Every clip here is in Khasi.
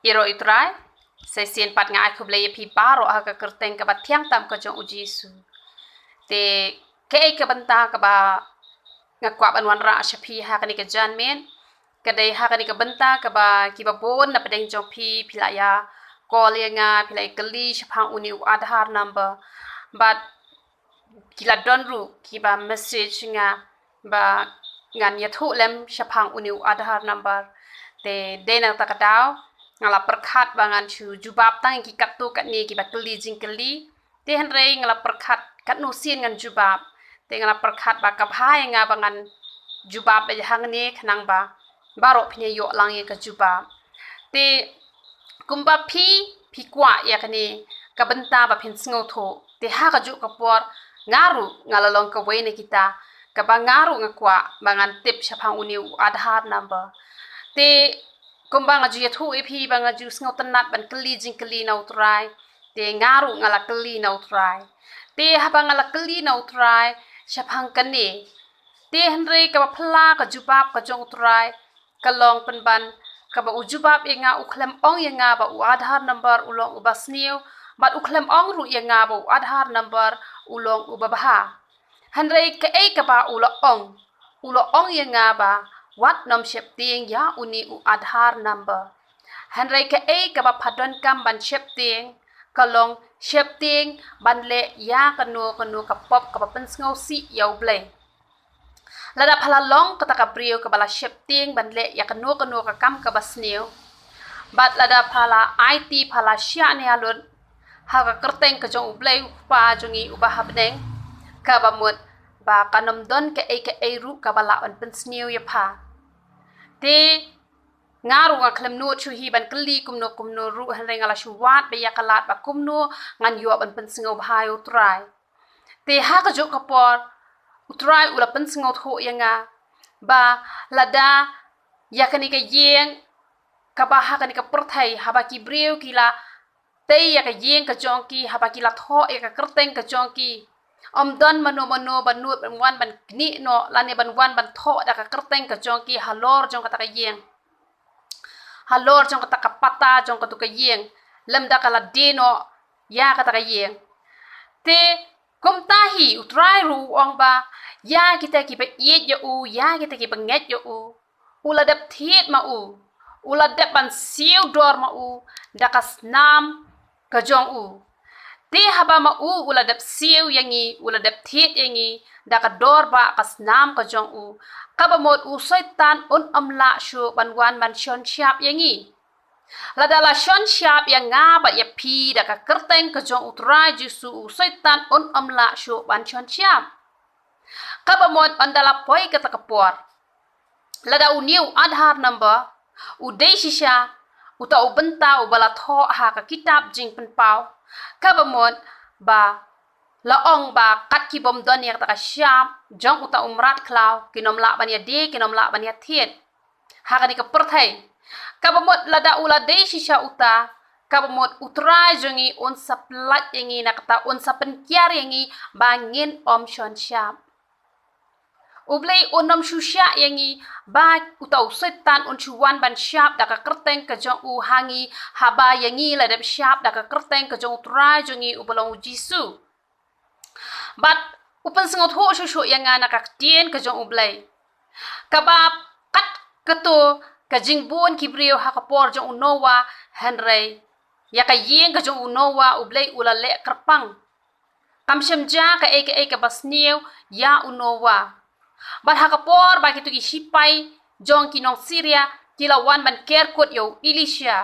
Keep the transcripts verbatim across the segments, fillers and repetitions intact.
Ïaroh ïa u Trai. Sa shisien pat nga ai khublei ïa phi baroh ha ka kyrteng kaba thiang tam ka jong u Jisu. Te kaei ka bynta kaba nga kwah ban wanrah sha phi ha kane ka janmiet, ka dei ha kane ka bynta kaba kiba bun na pdeng jong phi, phi la ïa call ïa nga, phi la ïa kylli shaphang une u Aadhaar number. Bad ki la don ruh kiba message nga ba ngan ïathuh lem shaphang une u Aadhaar number. Te dei na kata ka daw nga la pyrkhat ba ngan shu jubab tang ïa ki katto katne kiba kylli jingkylli. Te hynrei nga la pyrkhat katno sien ngan jubab. Te nga la pyrkhat ba ka bha ïa nga ba ngan jubab ïa hangne khnang ba baroh phin ïoh lang ïa ka jubab. Te kumba phi, phi kwah ïa kane ka bynta ba phin sngewthuh. Te ha kajuh ka por nga ruh nga la long kawei na kita kaba nga ruh nga kwah ba ngan tip shaphang une u Aadhaar number. Te kumba nga ju ïathuh ïa phi ba nga ju sngewtynnat ban kylli jingkylli na u Trai. Te nga ruh nga la kylli na u Trai. Te haba nga la kylli na u Trai shaphang kane, te hynrei kaba phylla ka jubab ka jong u Trai ka long pynban kaba u jubab ïa nga, u khlem ong ïa nga ba u Aadhaar number u long uba sniew, bad u khlem ong ruh ïa nga ba u Aadhaar number u long uba bha. Hynrei kaei kaba u la ong, u la ong ïa nga ba wat nym sheptieng ïa une u Aadhaar number. Hynrei kaei kaba pha donkam ban sheptieng ka long sheptieng ban leh ïa kano kano ka pop kaba pynsngewsih ïa u Blei. Lada pha la long kata ka briew kaba la sheptieng ban leh ïa kano kano ka kam kaba sniew, bad lada pha la aiti, pha la shah ne ha lut ha ka kyrteng ka jong u Blei u Kpa jong ngi uba ha bneng, kaba mut ba kan ym don kaei kaei ruh kaba lah ban pynsniew ïa pha. Te nga ruh nga khlem nud shuh hi ban kylli kumno kumno ruh, hynrei nga la shu wad beit ïa ka lad ba kumno ngan ïoh ban pynsngewbha ïa u Trai. Te ha kajuh ka por u Trai u la pynsngewthuh ïa nga ba lada ïa kane ka ïing kaba ha kane ka pyrthei, haba ki briew ki la tei ïa ka ïing ka jong ki, haba ki la thoh ïa ka kyrteng ka jong ki, ym don mano mano ban nud ban wan ban knieh noh lane ban wan ban thoh da ka kyrteng ka jong ki halor jong kata ka ïing, halor jong kata ka pata jong kata ka ïing, lymda ka la die noh ïa kata ka ïing. Te kumta hi u Trai ruh u ong ba ïa kita kiba ïeit ïa u, ïa kita kiba ngeit ïa u, u la dep thied ma u, u la dep ban siew dor ma u da ka snam ka jong u. Te haba ma u u la dep siew ïa ngi, u la dep thied ïa ngi da ka dor ba ka snam ka jong u, kaba mut u Soitan un ym lah shuh ban wan ban shon shap ïa ngi. Lada la shon shap ïa nga bad ïa phi da ka kyrteng ka jong u Trai Jisu, u Soitan un ym lah shuh ban shon shap. Kaba mut ynda la poi kata ka por, lada une u Aadhaar number u dei shisha uta u bynta uba la thoh ha ka kitab Jingpynpaw, kaba mut ba la ong ba kat ki bym don ïa kata ka shap jong uta u mrad khlaw kin ym lah ban ïa die, kin ym lah ban ïa thied ha kane ka pyrthei. Kaba mut lada u la dei shisha uta, kaba mut u Trai jong ngi un sa pyllait ïa ngi na kata, un sa pynkiar ïa ngi ba ngin ym shon shap. U Blei un ym shu shah ïa ngi ba uta u Soitan un shu wan ban shap da ka kyrteng ka jong u ha ngi, haba ïa ngi la dep shap da ka kyrteng ka jong u Trai jong ngi uba long u Jisu. Bad u pynsngewthuh shuh shuh ïa nga na ka ktien ka jong u Blei, kaba kat kato ka jingbun ki briew ha ka por jong u Noah, hynrei ïa ka ïing ka jong u Noah u Blei u la leh kyrpang. Kam shym jia kaei kaei kaba sniew ïa u Noah. Bad ha ka por ba kito ki shipai jong ki nong Syria ki la wan ban ker kut ïa u Elisha,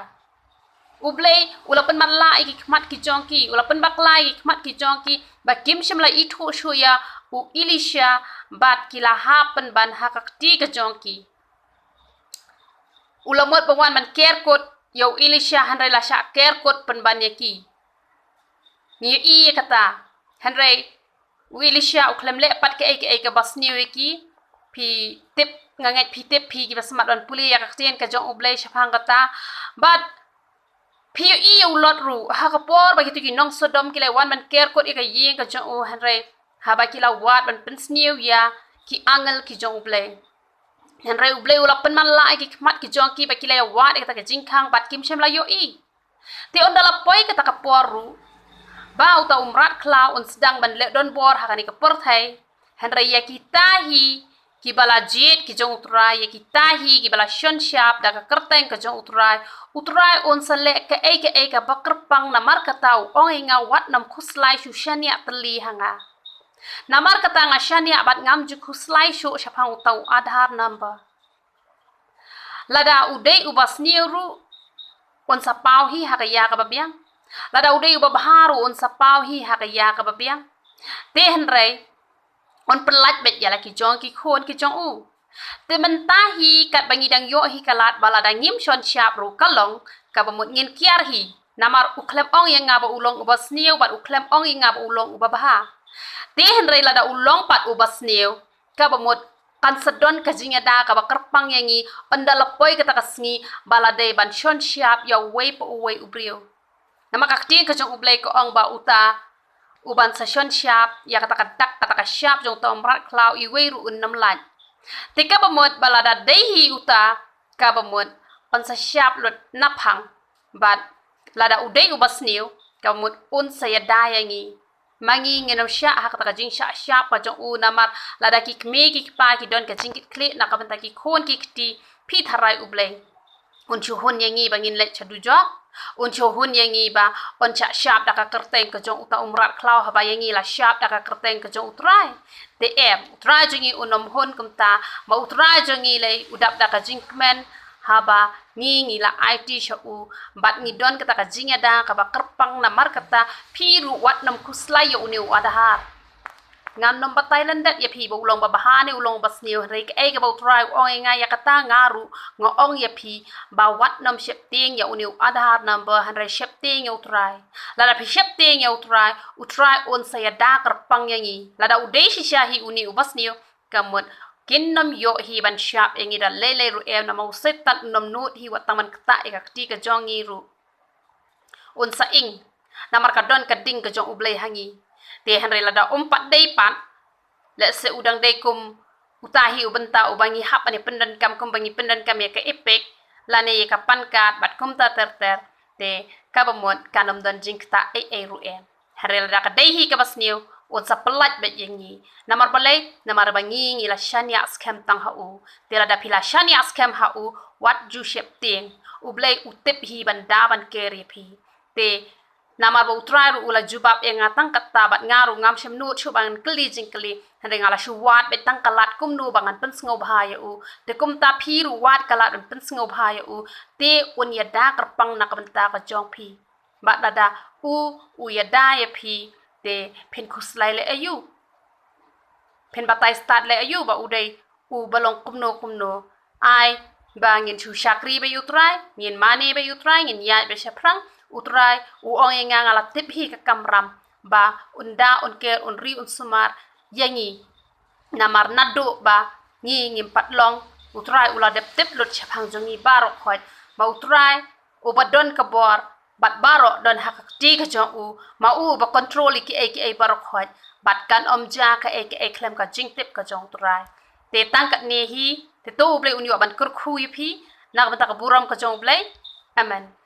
u Blei u la pynmatlah ïa ki khmat ki jong ki, u la pynbakla ïa ki khmat ki jong ki ba kim shym la ithuh shuh ïa u Elisha, bad ki la hap pynban ha ka kti ka jong ki. U la mut ba wan ban ker kut ïa u Elisha, hynrei la shah ker kut pynban ïa ki. Ngi ïohi ïa kata. Hynrei u Elisha u khlem leh pat kaei kaei kaba sniew ïa ki. Phi tip, nga ngeit phi tip, phi kiba smat ban pule ïa ka ktien ka jong u Blei shaphang kata. Bad phi ïohi ïa u Lot ruh, ha ka por ba kito ki nong Sodom ki la wan ban ker kut ïa ka ïing ka jong u, hynrei haba ki la wad ban pynsniew ïa ki angel ki jong u Blei, Hynrei U Blei u la pynman lah ïa ki khmat ki jong ki ba ki la ïa wad ïa kata ka jingkhang bad kim shym la ïohi. Te ynda la poi kata ka por ruh ba uta u mrad khlaw un sdang ban leh donbor ha kane ka pyrthei. Hynrei ïa kita hi kiba la jied ki jong U Trai, ïa kita hi kiba la shon shyiap da ka kyrteng ka jong U Trai, U Trai un sa leh kaei kaei kaba kyrpang. Namar kata u ong ïa nga, wat nym khuslai shuh shaniah tylli ha nga. Namar kata nga shaniah bad ngam ju khuslai shuh shaphang uta u Aadhaar number. Lada u dei uba sniew ruh, un sa paw hi ha ka ïa kaba biang. Lada u dei uba bha ruh, un sa paw hi ha ka ïa kaba biang. Te hynrei un pyllait beit ïa la ki jong ki khun ki jong u. Te mynta hi katba ngi dang ïoh hi ka lad ba lada ngim shon shyiap ruh ka long kaba mut ngin kiar hi. Namar u khlem ong ïa nga ba u long uba sniew bad u khlem ong ïa nga ba u long uba bha. Te hynrei lada u long pat uba sniew, kaba mut kan sa don ka jingïada kaba kyrpang ïa ngi ynda la poi kata ka sngi ba la dei ban shon shyiap ïa uwei pa uwei u briew. Namar ka ktien ka jong U Blei ka ong ba uta uban sa shon shyiap ïa kata ka dak, kata ka shyiap jong uta u mrad khlaw, iwei ruh un nym lait. Te kaba mut ba lada dei hi uta, kaba mut un sa shyiap lut naphang. Bad lada u dei uba sniew, kaba mut un sa ïada ïa ngi. Ma ngi ngin ym shah ha kata ka jingshah shyiap ka jong u, namar lada ki kmie ki kpa ki don ka jingkitkhlieh na ka bynta ki khun ki kti, phi tharai U Blei un shu hun ïa ngi ba ngin leit sha dujok? Un shu hun ïa ngi ba un shah shyiap da ka kyrteng ka jong uta u mrad khlaw haba ïa ngi la shyiap da ka kyrteng ka jong U Trai? Te em, U Trai jong ngi un ym hun kumta. Ma U Trai jong ngi lei u dap da ka jingkmen haba ngi, ngi la aiti sha u bad ngi don kata ka jingïada kaba kyrpang. Namar kata phi ruh wat nym khuslai ïa une u Aadhaar. Ngan nym batai lyndet ïa phi ba u long ba bha ne u long ba sniew, hynrei kaei kaba U Trai u ong ïa nga, ïa kata nga ruh nga ong ïa phi ba wat nym sheptieng ïa une u Aadhaar number, hynrei sheptieng ïa U Trai. Lada phi sheptieng ïa U Trai, U Trai un sa ïada kyrpang ïa ngi. Lada u dei shisha hi une uba sniew, ka mut kin nym ïoh hi ban shyiap ïa ngi da lei lei ruh em, namar u Soitan un nym nud hi wat tang ban ktah ïa ka kti ka jong ngi ruh. Un sa ing, namar ka don ka ding ka jong U Blei ha ngi. Te hynrei lada um pat dei pat, lehse u dang dei kum uta hi u bynta uba ngi hap ban ïa pyndonkam kumba ngi pyndonkam ïa ka EPIC lane ïa ka PAN card bad kumta ter ter, te kaba mut kan ym don jingktah ei ei ruh em. Hynrei lada ka dei hi kaba sniew, un sa pyllait beit ïa ngi. Namar balei? Namar ba ngi, ngi la shaniah skhem tang ha u. Te lada phi la shaniah skhem ha u, wat ju sheptieng. U Blei u tip hi ban da ban ker ïa phi. Te namar ba U Trai ruh u la jubab ïa nga tang katta bad nga ruh ngam shym nud shuh ba ngan kylli jingkylli. Hynrei nga la shu wad beit tang ka lad kumno ba ngan pynsngewbha ïa u. Te kumta phi ruh wad ka lad ban pynsngewbha ïa u. Te un ïada kyrpang na ka bynta ka jong phi. Bad lada u, u ïada ïa phi, te phin khuslai leh aïu? Phin batai stad leh aïu ba u dei uba long kumno kumno? Ai ba ngin shu shakri beit ïa U Trai, ngin mane beit ïa U Trai, ngin ïaid beit shaphrang. U Trai u ong ïa nga, nga la tip hi ka kamram ba un da, un ker, un ri, un sumar ïa ngi. Namar naduh ba ngi ngim pat long, U Trai u la dep tip lut shaphang jong ngi baroh khoit. Ma U Trai uba don ka bor bad baroh don ha ka kti ka jong u, ma u uba control ïa kiei kiei baroh khoit. Bad kan ym jia kaei kaei khlem ka jingtip ka jong U Trai. Te tang katne hi, te to U Blei un ïoh ban kyrkhu ïa phi na ka bynta ka burom ka jong U Blei. Amen.